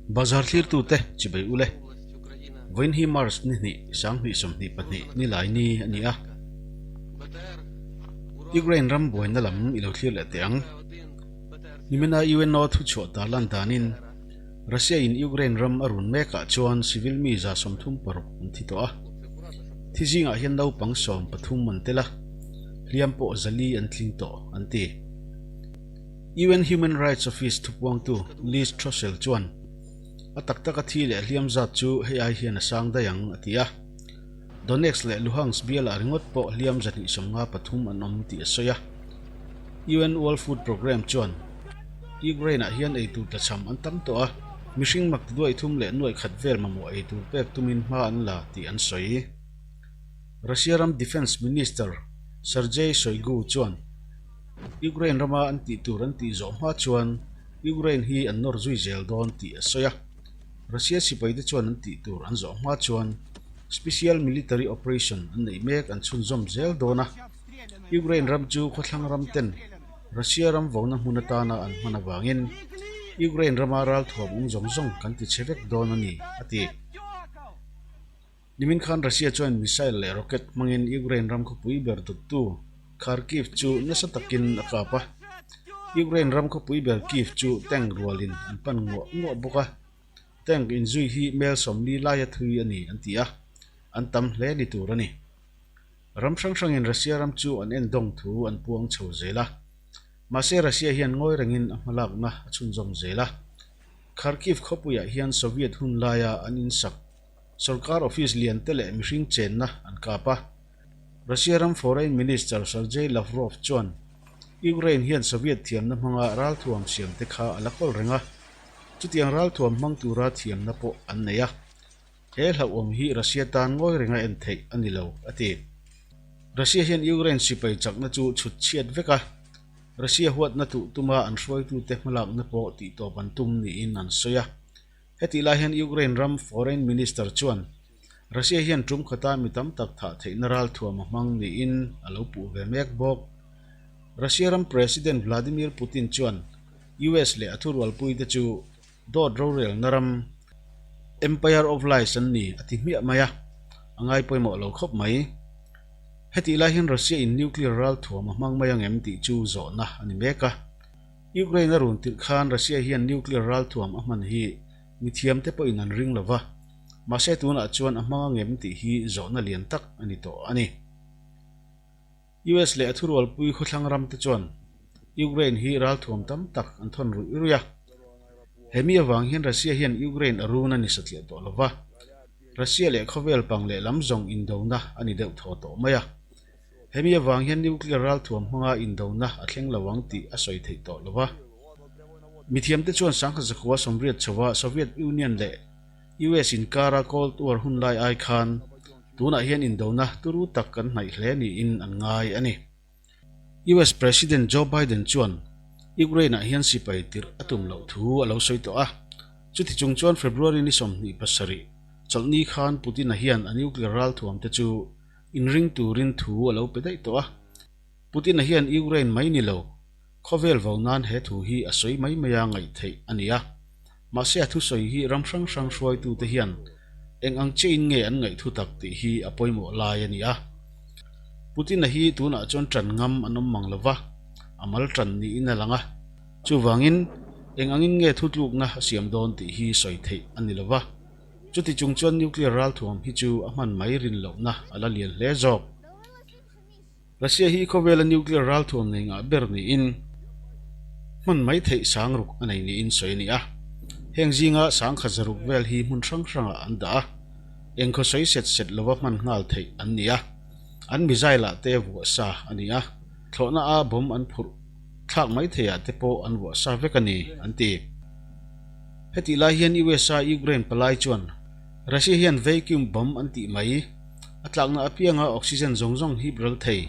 Bazar thlirtute chibai ule. Vawiin hi March ni hnih, 2022 ni lai ni a ni a. Ukraine ram buaina lam i lo thlir leh teh ang. Nimina UNO thuchhuah tarlan danin Russia in Ukraine ram a run mekah chuan civil mi 36 an thi tawh a. Thi zingah hian naupang 13 an tel a, hliam pawh 400 an tling tawh an ti. UN Human Rights Office thupuangtu Liz Throssell chuan a tak taka thi leh hliam zat chu hei ai hian a sang daih ang a ti a. Donetsk leh Luhansk bialah ringawt pawh hliam 253 an awm tih a sawi a. UN World Food Programme chuan Ukraine-ah hian eitur tlachham an tam tawh a, mihring mak ti duai thum leh nuaih khat vel mamawh eitur pek tumin hma an la tih an sawi. Russia ram Defence Minister Sergei Shoigu chuan Ukraine rama an tih tur an tih zawh hma chuan Ukraine hi an nawr zui zel dawn tih a sawi a. Russia sipaite chuan an tih tur an zawh hma chuan Special Military Operation an neih mek an chhunzawm zel dawn a. Ukraine ram chu khawthlang ram ten Russia ram vona hmun atana an hman avangin Ukraine rama ralthuam awm zawng zawng kan ti chhe vek dawn a ni, a ti. Nimin khan Russia chuan missile leh rocket hmangin Ukraine ram khawpui ber dawttu Kharkiv chu nasa takin a kap a. Ukraine ram khawpui ber Kyiv chu tank rualin an pan nguah nguah bawk a. Tank inzui hi mel 40 laia thui a ni an ti a, an tam hle ni tur a ni. Ram hrang hrangin Russia ram chu an endawng thu an puang chho zel a. Mahse Russia hian ngawi rengin a hmalakna a chhunzawm zel a. Kharkiv khawpuiah hian Soviet hun laia an insak Sorkar office lian te leh mihring chenna an kap a. Russia ram Foreign Minister Sergei Lavrov chuan Ukraine hian Soviet thiamna hmanga ralthuam siam te kha a la kawl reng a, chutiang ralthuam hmang tura thiamna pawh an nei a. He hlauhawm hi Russia tan ngawi renga en theih a ni lo, a ti. Russia hian Ukraine sipai chakna chu chhut chhiat vek a, Russia huatna tuh tuma an hruaitute hmalakna pawh tihtawp an tum niin an sawi a. Hetih lai hian Ukraine ram Foreign Minister chuan Russia hian tum khata mi tam tak thah theihna ralthuam a hmang niin a lo puh ve mek bawk. Russia ram President Vladimir Putin chuan US leh a thurualpuite chu dawt rorelna ram Empire of Lies an ni a ti hmiah mai a, a ngai pawimawh lo khawp mai. Hetih lai hian Russia in nuclear ralthuam a hmang mai ang em tih chu zawhna a ni mek a. Ukraine a run tirh khan Russia hian nuclear ralthuam a hman hi mithiam te pawhin an ring lo va, mahse tunah chuan a hmang a ngem tih hi zawhna lian tak a ni tawh a ni. US leh a thurualpui khawthlang ram te chuan Ukraine hi ralthuam tam tak an thawn ruih ruih a, hemi avang hian Russia hian Ukraine a run a ni satliah tawh lo va, Russia leh khawvel pang lehlam zawng indona a ni deuh thaw tawh mai a. Hemi avang hian nuclear ralthuam hmanga indona a thleng lo ang tih a sawi theih tawh lo va. Mithiamte chuan sangha zakhua 80 chhoa Soviet Union leh US inkara Cold War hun lai ai khan tunah hian indona turu tak kan hnaih hle niin an ngai a ni. US President Joe Biden chuan Ukraine-ah hian sipai tirh a tum loh thu a lo sawi tawh a. Chuti chung chuan February ni 27 chawlhni khan Putin-a hian a nuclear ralthuamte chu Inring turin thu a lo pe daih tawh a. Putin-a hian Ukraine mai ni lo, khawvel vo nan he thu hi a sawi mai mai a ngaih theih a ni a. Mahse a thusawi hi ram hrang hrang hruaitute hian eng ang chiahin nge an ngaih thu tak tih hi a pawimawh lai a ni a. Putin-a hi tunah chuan ṭan ngam an awm mang lo va, a mal ṭan niin a lang a. Chuvangin eng angin nge thutlukna a siam dawn tih hi sawi theih a ni lo va. Chuti chung chuan nuclear ralthuam hi chu a hman mai rin lohna a la lian hle zawk. Russia hi khawvela nuclear ralthuam nei ngah ber niin hman mai theih sang ruk a nei niin sawi a ni a. Heng zinga sangkhat zaruk vel hi hmun hrang hrangah an dah a, engkhaw sawi set set lova hman nghal theih an ni a. An missile ah te vuah sa a ni a, thlawhna a bomb an phurh thlak mai theiah te pawh an vuah sa vek a ni, an ti. Hetih lai hian USA Ukraine palai chuan Russia hian vacuum bomb an tih mai, a tlakna apianga oxygen zawng zawng hip ral thei,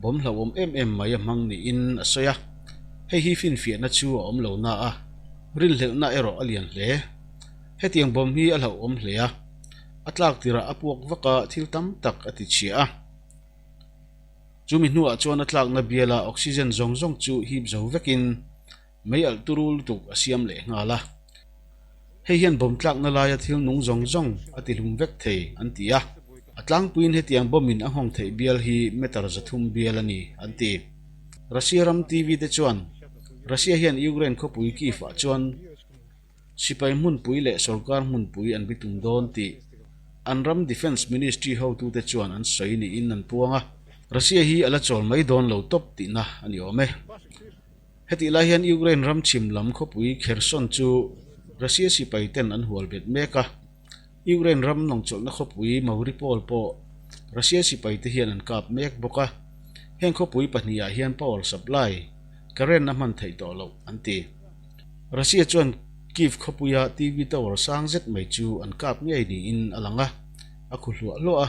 bomb hlauhawm em em mai a hmang niin a sawi a. Hei hi finfiahna chu a awm lo na a, rinhlelhna erawh a lian hle. Hetiang bomb hi a hlauhawm hle a, a tlak tirah a puak vak a, thil tam tak a ti chhia a. Chumi hnuah chuan a tlakna biala oxygen zawng zawng chu hip zo vekin, Mei alh turu lutuk a siam leh nghal a. Hei hian bomb tlakna laia thil nung zawng zawng a tihlum vek thei an ti a. A tlangpuiin hetiang bomb-in a nghawng theih bial hi meter 300 bial a ni an ti. Russia ram TV te chuan Russia hian Ukraine khawpui Kyiv-ah chuan sipai hmunpui leh sorkar hmunpui an bitum dawn tih an ram Defence Ministry hotute chuan an sawi niin an puang a. Russia hi a la chawl mai dawn lo tawp tihna a ni awm e. Hetih lai hian Ukraine ram chhim lam khawpui Kherson chu Russia sipai ten an hual bet mek a. Ukraine ram lawngchawlhna khawpui Mariupol pawh Russia sipai te hian an kap mek bawk a. Heng khawpui pahnihah hian power supply, current a hman theih tawh loh an ti. Russia chuan Kyiv khawpuia TV tower sang zet mai chu an kap ngei niin a lang a, a khu hluah hluah a.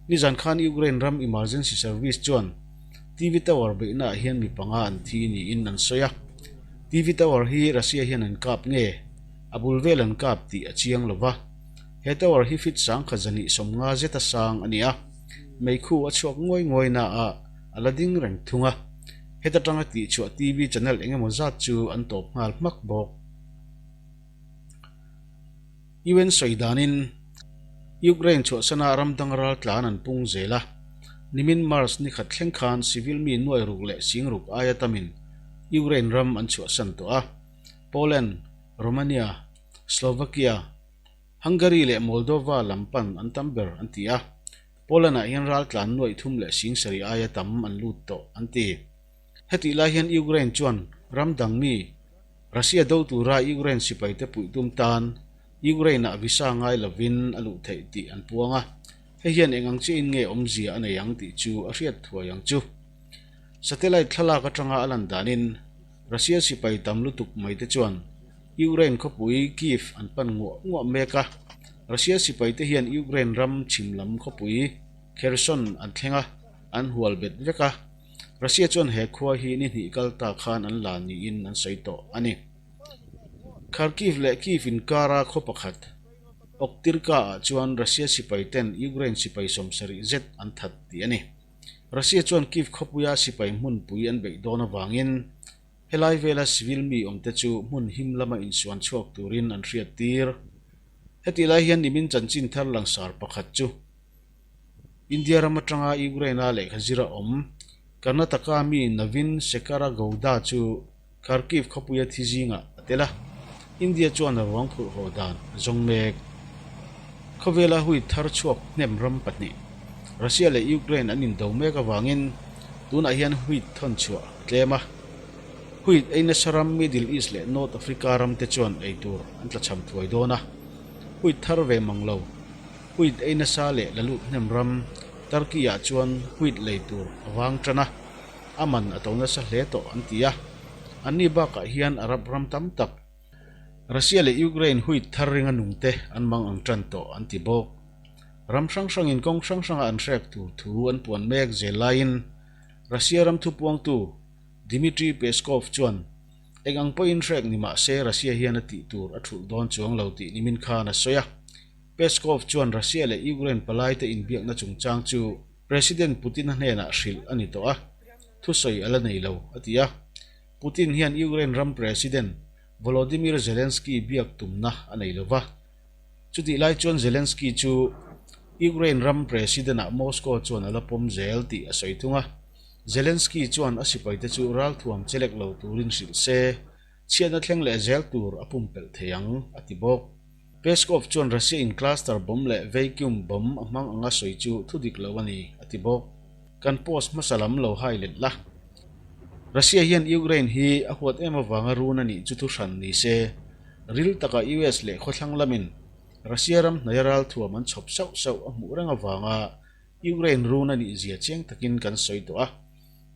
Nizan khan Ukraine ram emergency service chuan TV tower beihnaah hian mi panga an thi niin an sawi a. TV tower hi Russia hian an kap nge? A bul vel an kap tih a chiang lo va. He tower hi feet 1150 zeta sang a ni a. Meikhu a chhuak nguai nguai naah a la ding reng thung a. Heta tanga tihchhuah TV channel eng emaw zat chu an tawp nghal hmak bawk. UN sawi danin Ukraine chhuahsana ram dang ral tlan an pung zel a, nimin March ni khat thleng khan civil mi nuai ruk leh sing ruk aia tamin Ukraine ram an chhuahsan tawh a. Poland, Romania, Slovakia, Hungary leh Moldova lam pan an tam ber an ti a. Poland-ah hian ral tlan nuaih thum leh sing sarih aia tam an lut tawh an ti. Hetih lai hian Ukraine chuan ram dang mi Russia do tura Ukraine sipaite puih tum tan Ukraine-ah visa ngai lovin a luh theih tih an puang a, hei hian eng ang chiahin nge awmzia a nei ang tih chu a hriat thuai ang chu. Satellite thlalak atanga a lan danin Russia sipai tam lutuk mai te chuan Ukraine khawpui Kyiv an pan nguah nguah mek a, Russia sipaite hian Ukraine ram chhim lam khawpui Kherson an thleng a, an hual bet vek a. Russia chuan he khua hi ni hnih kal ta khan an la niin an sawi tawh a ni. Kharkiv leh Kyiv inkara khaw pakhat, Okhtyrka-ah chuan Russia sipai ten Ukraine sipai 70 zet an that tih a ni. Russia chuan Kyiv khawpuia sipai hmunpui an beih dawn avangin helai vela civil mi awmte chu hmun him lama insuan chhuak turin an hriat tir. Hetih lai hian nimin chanchin thar langsar pakhat chu India ram atanga Ukraine-a lehkha zir a awm. Karnataka mi Navin Shekhara Gowda chu Kharkiv khawpuia thi zingah a tel a, India chuan a ruang phurh haw dan a zawng mek. Khawvela hui thar chhuak hnem ram pahnih, Russia leh Ukraine an indo mek avangin tunah hian wheat thawn chhuah a tlem a. Wheat ei nasa ram Middle East leh North Africa ram te chuan ei tur an tlachham thuai dawn a, wheat thar ve mang lo. Wheat ei nasa leh la lut hnem ram Turkey-ah chuan wheat lei tur a vang tan a, a man a to nasa hle tawh an ti a. Anni bakah hian Arab ram tam tak, Russia leh Ukraine wheat thar ringa nungte an mang ang tan tawh an ti bawk. Ram hrang hrangin kawng hrang hranga an hrek tur thu an puan mek zel laiin Russia ram thupuangtu Dmitry Peskov chuan eng ang pawhin hrek ni mah se Russia hian a tih tur a thulh dawn chuang lo tih nimin khan a sawi a. Peskov chuan Russia leh Ukraine palaite inbiakna chungchang chu President Putin-a hnenah hrilh a ni tawh a, thusawi a la nei lo, a ti a. Putin hian Ukraine ram President Volodymyr Zelensky biak tumna a nei lo va. Chutih lai chuan Zelensky chu Ukraine ram President-ah Moscow chuan a la pawm zel tih a sawi thung a. Zelensky chuan a sipaite chu ralthuam chelek lo turin hrilh se, chhiatna thleng leh zel tur a pumpelh thei ang, a ti bawk. Peskov chuan Russia in cluster bomb leh vacuum bomb a hmang anga sawi chu thu dik lo a ni, a ti bawk. Kan post hmasa lam lo hai let la. Russia hian Ukraine hi a huat em avanga run a nih chu thu hran ni se, ril taka US leh khawthlang lamin Russia ram hnaia ralthuam an chhawp sauh sauh a hmuh reng avanga Ukraine run a nih zia chiang takin kan sawi tawh a.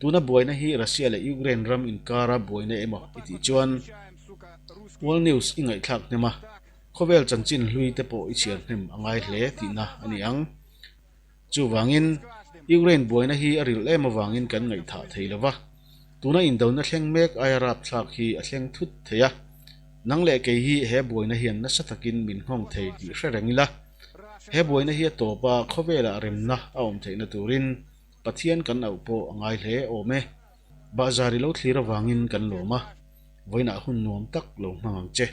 Tuna buaina hi Russia leh Ukraine ram inkara buaina emaw i tih chuan World News i ngaihthlak hnem a, khawvel chanchin hlui te pawh i chhiar hnem a ngai hle tihna a ni ang. Chuvangin, Ukraine buaina hi a rilh em avangin kan ngaihthah thei lo va, tuna indona thleng mek aia rapthlak hi a thleng thut thei a. Nang leh kei hi he buaina hian nasa takin min nghawng thei tih hre reng ila, he buaina hi a tawp a, khawvelah remna a awm theihna turin Pathian kan auh pawh a ngai hle awm e. Bahzar i lo thlir avangin kan lawm a, vawiinah hun nuam tak lo hmang ang che.